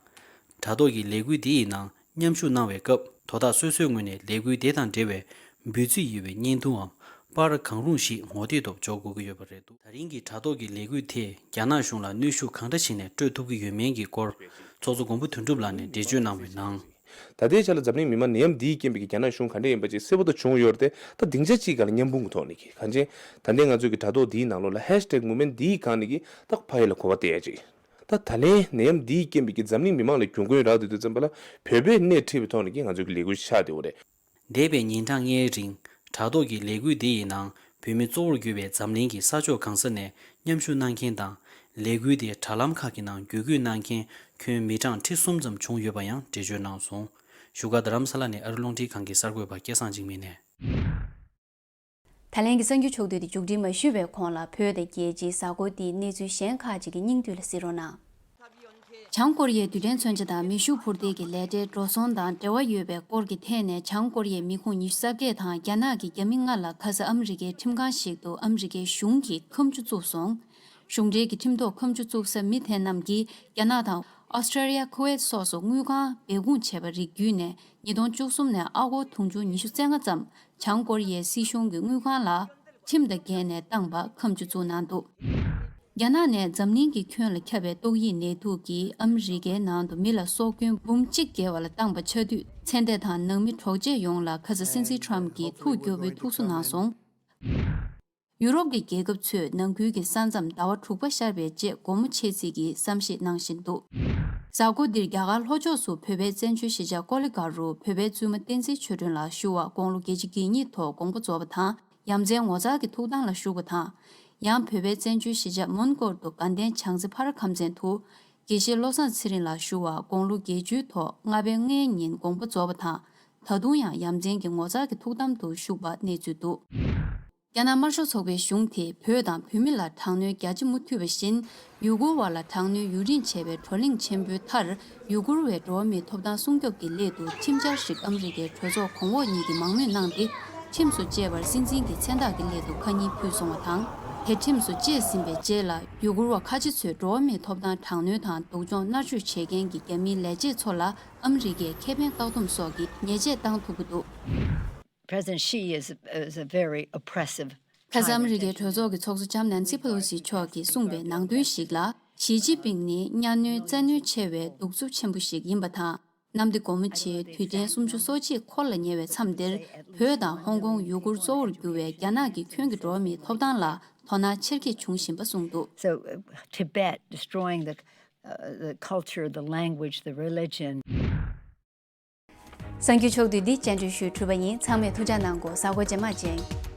དྲ་ཐོག་གི་ལས་འགུལ་འདི་ཡི་ནང་མཉམ་ཞུགས་གནང་བའི་སྐབས་དོ་བདག་སོ་སོའི་ངོས་ནས་ལས་འགུལ་དེ་དང་འབྲེལ་བའི་འབོད་ཚིག་ཡོད་པའི་བརྙན་ཐུང་འམ་པར་གང་རུང་ཞིག་ངོ་དེབ་ཐོག་འཇོག་དགོས་ཀྱི་ཡོད་པ་རེད་འདུག། ད་རིང་གི་དྲ་ཐོག་གི་ལས་འགུལ་དེས་རྒྱ་ནག་གཞུང་ལ་གནོན་ཤུགས་གང་འདྲ་བྱས་ནས་སྤྲོད་ཐུབ་ཀྱི་ཡོད་མིན་གྱི་སྐོར་ཚོགས་གཙོ་མགོན་པོ་དོན་གྲུབ་ལགས་ནས་འགྲེལ་བརྗོད་གནང་བའི་ནང་། ད་ལྟའི་ཆ་ལ་འཛམ་གླིང་མི་མང་ནད་ཡམས་འདིའི་རྐྱེན་པས་རྒྱ་ནག་གཞུང་ག་འདྲ་ཡིན་པ་ཅིག་གསལ་པོ་དང་བྱུང་ཡོད་རེད་དེ། ད་སྡིངས་ཆ་གཅིག་སྒང་ལ་མཉམ་སྤུངས་ཀྱི་ཐོག་ནས་ཀྱི་གང་ཅི་ད་ལྟའི་ང་ཚོའི་གི་དྲ་ཐོག་འདིའི་ནང་ལོགས་ལ་ཧེཤ་ཊེག་མུབ་མེན་ཊི་འདིའི་སྒང་ནས་ཀྱི་ད་ཕ་ཡུལ་ལ་གོ་བ་སྟེར་ཡ་ཅིག། ད་ད་ལན་ནད་ཡམས་འདིའི་རྐྱེན་པས་ཀྱི་འཛམ་གླིང་མི་མང་ལ་གྱོང་གུན་རག་བསྡད་དུས་ཙམ་པ་ལ་བོད་པས་སྣེ་ཁྲིད་པའི་ཐོག་ནས་ཀྱི་ང་ཚོའི་གི་ལས་འགུལ་ཤར་བསྡད་ཡོད་རེད། འདས་པའི་ཉིན་གྲངས་ལྔའི་རིང་དྲ་ཐོག་གི་ལས་འགུལ་འདི་ཡི་ནང་བོད་མི་གཙོ་བོར་གྱུར་པའི་འཛམ་གླིང་གི་ས་ཕྱོགས་གང་ས་ནས་མཉམ་ཞུགས་གནང་མཁན་དང་། ལས་འགུལ་དེ་དྲ་ལམ་ཁག་གི་ནང་བརྒྱུད་སྐུལ་གནང་མཁན་ཁྱོན་མི་གྲངས་ཁྲི་གསུམ་ཙམ་བྱུང་ཡོད་པ་ཡང་འགྲེལ་བརྗོད་གནང་སོང་། བཞུགས་སྒར་རྡ་རམ་ས་ལ་ནས་ཨ་རི་རླུང་འཕྲིན་ཁང་གི་གསར་འགོད་པ་སྐལ་བཟང་འཇིགས་མེད་ནས། ད་ལན་གྱི་གསར་འགྱུར་ཕྱོགས་བསྡུས་དེ་མཇུག་སྒྲིལ་མ་ཞུས་པའི་གོང་ལ་བོད་དང་རྒྱལ་སྤྱིའི་གཟའ་འཁོར་འདིའི་གནས་ཚུལ་གཞན་ཁག་ཅིག་གི་སྙིང་བསྡུས་ལ་གཟིགས་རོགས་གནང་། བྱང་ཀོ་རི་ཡའི་རྡུལ་ཕྲན་མཚོན་ཆ་དང་མེ་ཤུགས་འཕུར་མདེལ་གྱི་ལས་གྲྭའི་འགྲོ་སོང་དང་འབྲེལ་བ་ཡོད་པའི་སྐོར་གྱི་ཐད་ནས་བྱང་ཀོ་རི་ཡའི་མི་ཁུངས་ཉི་ཤུ་རྩ་བརྒྱད་དང་རྒྱ་ནག་གི་རྒྱ་མི་ལྔ་ལ་ཁ་ས་ཨ་མི་རི་ཀའི་ཁྲིམས་ཁང་ཞིག་ཏུ་ཨ་མི་རི་ཀའི་གཞུང་གིས་ཁ་མཆུ་བཙུགས་སོང་། གཞུང་འབྲེལ་གྱི་ཁྲིམས་ཐོག་ཁ་མཆུ་བཙུགས་ས་མི་དེ་རྣམས་ཀྱིས་རྒྱ་ནག་དང་ཨོ་སི་ཀྲི་ལི་ཡ། ཁུ་ཝེད་སོགས་སུ་དངུལ་ཁང་སྦས་སྐུང་བྱས་པ་རིགས་བརྒྱུད་ནས་ཉིས་སྟོང་བཅུ་གསུམ་ནས་ཨ་སྒོར་དུང་ཕྱུར་ཉི་ཤུ་རྩ་ལྔ་ཙམ་བྱང་ཀོ་རི་ཡའི་སྲིད་གཞུང་གི་དངུལ་ཁང་ལ་ཁྲིམས་དང་འགལ་ནས་བཏང་པ་ཁ་མཆུ་བཙུགས་གནང་འདུག། རྒྱ་ནག་ནས་འཛམ་གླིང་གི་ཁྱོན་ལ་ཁྱབ་པའི་ཏོག་དབྱིབས་ནད་དུག་གིས་ཨ་མི་རི་ཀའི་ནང་དུ་མི་ལ་སྲོག་སྐྱོན་འབུམ་གཅིག་བརྒལ་བ་ལ་བཏང་པ་ཆགས་དུས་ཚེ་འདས་དང་ནང་མི་གྲོགས་མཆེད་ཡོངས་ལ་ཁ་ས་སྲིད་འཛིན་ཊམ་གྱིས་ཐུགས་སྐྱོ་པོའི་ཐུགས་གསོ་གནང་སོང་། ཡུ་རོབ་ཀྱི་རྒྱལ་ཁབ་ཚོས་ནང་ཁུལ་གྱི་ས་མཚམས་ཟླ་བ་དྲུག་པ་ཤར་བའི་རྗེས་སྒོ་མོ་ཕྱེ་རྩིས་ཀྱི་བསམ་ཤེས་གནང་བཞིན་འདུག། གཟའ་འཁོར་འདིར་རྒྱ་གར་ལྷོ་ཕྱོགས་སུ་བོད་པའི་བཙན་བྱོལ་གཞིས་ཆགས་ཀོ་ལི་གྷལ་རུ་བོད་པའི་བཙུན་མ་བསྟན་འཛིན་ཆོས་སྒྲོན་ལགས་ཞུ་བར་དགུང་ལོ་བརྒྱད་ཅུ་གྱ་གཉིས་ཐོག་དགོངས་པ་རྫོགས་པ་དང་། ཡ་མཚན་ངོ་མཚར་གྱི་ཐུགས་དམ་ལ་བཞུགས་པ་དང་། ཡང་བོད་པའི་བཙན་བྱོལ་གཞིས་ཆགས་མོན་གྷོར་དུ་དགའ་ལྡན་བྱང་རྩེ་ཕ་ར་ཁམས་ཚན་དུ། དགེ་བཤེས་བློ་བཟང་ཚེ་རིང་ལགས་ཞུ་བར་དགུང་ལོ་བརྒྱད་ཅུའི་ཐོག་ལྔ་པའི་ལྔའི་ཉིན་དགོངས་པ་རྫོགས་པ་དང་། ད་དུང་ཡང་ཡ་མཚན་གྱི་ངོ་མཚར་གྱི་ཐུགས་དམ་དུ་བཞུགས་པ་གནས་ཚུལ་འདུག། རྒྱ་ནག་དམར་ཤོག་ཚོགས་པའི་གཞུང་དེས་བོད་དང་བོད་མི་ལ་དྲག་གནོན་རྒྱ་ཆེ་མུ་མཐུད་པ་བཞིན། ཡུ་གུར་བ་ལ་དྲག་གནོན་ཡུན་རིང་བྱས་པའི་བགྲོ་གླེང་ཆེན་པོའི་མཐར། ཡུ་གུར་བའི་འགྲོ་བ་མིའི་ཐོབ་ཐང་སྲུང་སྐྱོབ་ཀྱི་སླད་དུ་ཁྲིམས་འཆར་ཞིག་ཨ་མི་རི་ཀའི་གྲོས་ཚོགས་གོང་འོག་གཉིས་ཀྱིས་མང་མོས་གནང་སྟེ། ཁྲིམས་སུ་བཅས་པར་སྲིད་འཛིན་གྱི་མཚན་རྟགས་ཀྱི་སླད་དུ་ཁ་ཉིན་ཕུལ་སོང་བ་དང་། དེ་ཁྲིམས་སུ་བཅས་ཟིན་པའི་རྗེས་ལ། ཡུ་གུར་བ་ཁ་ཆེ་ཚོས་འགྲོ་བ་མིའི་ཐོབ་ཐང་དྲག་གནོན་དང་སྡུག་སྦྱོང་མནར་གཅོད་བྱེད་མཁན་གྱི་རྒྱ་མིའི་ལས་བྱེད་ཚོ་ལ་ཨ་མི་རི་ཀས་ཁེ་ཕན་བཀག་སྡོམ་སོགས་ཀྱི་ཉེས་ཆད་བཏང་ཐུབ་ཀྱི་འདུག། President Xi is, is a very oppressive Prime Minister. ཁ་སང་ཨ་མི་རི་ཀའི་གྲོས་ཚོགས་ཀྱི་ཚོགས་གཙོ་ལྕམ་ནན་སི་ཕེ་ལོ་སི་མཆོག་གིས་གསུངས་པའི་ནང་དོན་ཞིག་ལ། ཞི་ཅིན་ཕིང་ནི་གཉའ་གནོན་བཙན་གནོན་ཆེ་བའི་གདུག་རྩུབ་ཆེན་པོ་ཞིག་ཡིན་པ་དང་། གནམ་བདེ་སྒོ་མོ་ཆེའི་དུས་དྲན་སུམ་ཅུ་སོ་གཅིག་འཁོར་ལ་ཉེ་བའི་མཚམས་འདིར། བོད་དང་ཧོང་ཀོང་། ཡུ་གུར་གཙོ་བོར་གྱུར་བའི་རྒྱ་ནག་གི་ཁྱོན་གྱི་འགྲོ་བ་མིའི་ཐོབ་ཐང་ལ་དོ་སྣང་ཆེར་སྐྱེད་བྱུང་བཞིན་པ་གསུངས་འདུག། So, uh, Tibet, destroying the, uh, the culture, the language, the religion. གསར་འགྱུར་ཕྱོགས་བསྡུས་འདི་སྤྱན་འབུལ་ཞུས་གྲུབ་པ་ཡིན། ཚང་མས་ཐུགས་ཅག་གནང་དགོས། གཟའ་འཁོར་རྗེས་མ་མཇལ།